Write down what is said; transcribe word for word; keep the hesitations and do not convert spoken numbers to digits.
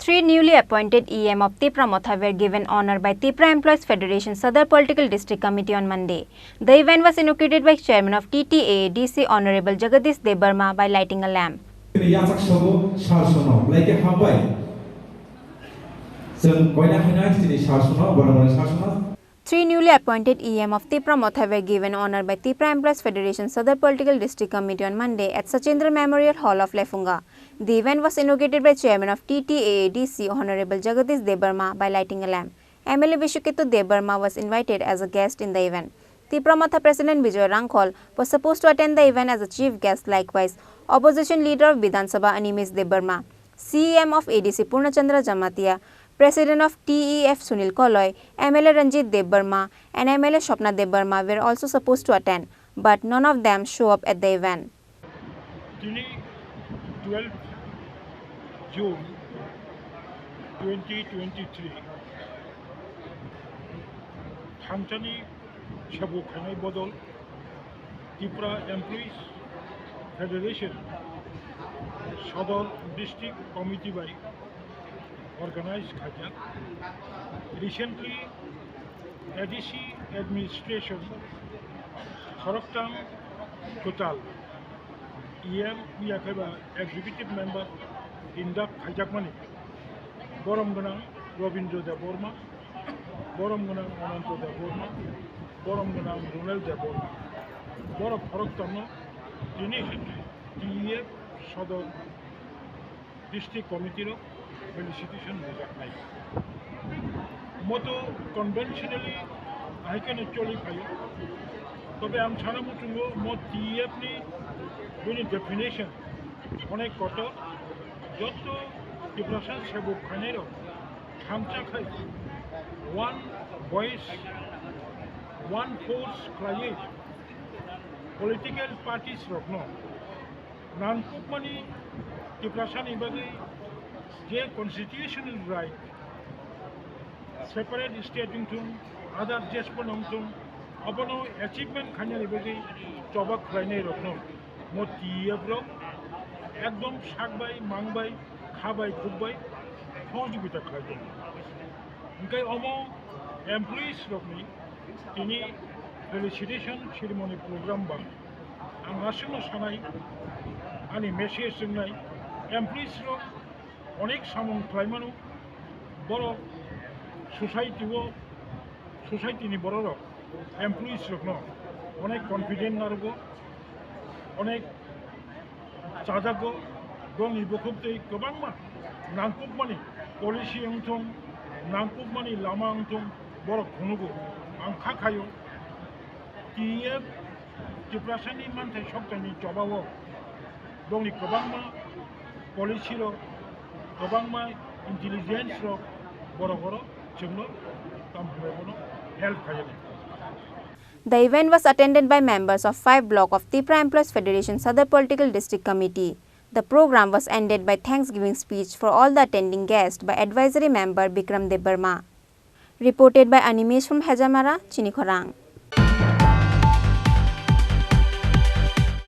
Three newly appointed E M of Tipra Motha were given honor by Tipra Employees Federation Sadar Political District Committee on Monday. The event was inaugurated by Chairman of T T A A D C Honorable Jagadish Debbarma by lighting a lamp. Chini yachak sobo sar sono, belai khe hambai. Chwng koina haina chini sar sono, borok borok sar sono. Three newly appointed E M of Tipra Motha were given honor by Tipra Employees Federation Sadar Political District Committee on Monday at Sachindra Memorial Hall of Lefunga. The event was inaugurated by Chairman of T T A A D C Honorable Jagadish Debbarma by lighting a lamp. M L A Bishuketu Debbarma was invited as a guest in the event. Tipra Motha President Bijoy Rangkhol was supposed to attend the event as a chief guest. Likewise, opposition leader of Bidhan Sabha Animesh Debbarma, C E M of A D C Purna Chandra Jamatia, President of T E F Sunil Koloi, M L A Ranjit Debbarma and M L A Swapna Debbarma were also supposed to attend, but none of them show up at the event. Tini twelve June twenty twenty-three, thangjani sabo khainai bodol Tipra Employees Federation Sodor District Committee bai organize khaijak. Recently, A D C administration khoroktham kwtal E M ya khe ba executive member induct khaijakmani, borom gwnang Robindra Debbarma, borom gwnang Ananta Debbarma, borom gwnang Ronel Debbarma. Borok khoroktham no tini T E F Sodor District Committee rok felicitation rijaknai. Moto conventionally ahai kheno choli phaio. Tobe ang sana muchungo mo T E F ni bini definition onek kotor. Jotto Tiprasa sebuk khainai rok thamsa khai one voice, one force khlaiwi political parties rokno nangkukmani Tiprasani bagwi je constitutional right, separate state wngthung, other je phano wngthung, abono achievement khainani bagwi choba khlainai rokno mo T E F rok ekdom sak bai, mang bai, kha bai, khuk bai sohojogita khlai tongo. Hwnkhe omo employees rokni tini felicitation ceremony program ba ang aswkno sanai, ani message wngnai, employees rok onek samung khlai mano, borok society o, society ni borok rok employees rokno onek confident narogo, onek chajago, bongni bukhuk tei kwbangma nangkukmani policy wngthung, nangkukmani lama wngthung, borok phunugo. Ang kha khaio, T E F Tiprasani manthai sokchaini chobao bongni kwbangma policy rok, kwbangma intelligence rok borok oro chwngno tamo hwnbai bono help khainani. The event was attended by members of five block of Tipra Employees Federation Sadar Political District Committee. The program was ended by thanksgiving speech for all the attending guests by advisory member Bikram Debbarma. Reported by Animesh from Hejamara, Chinikhorang.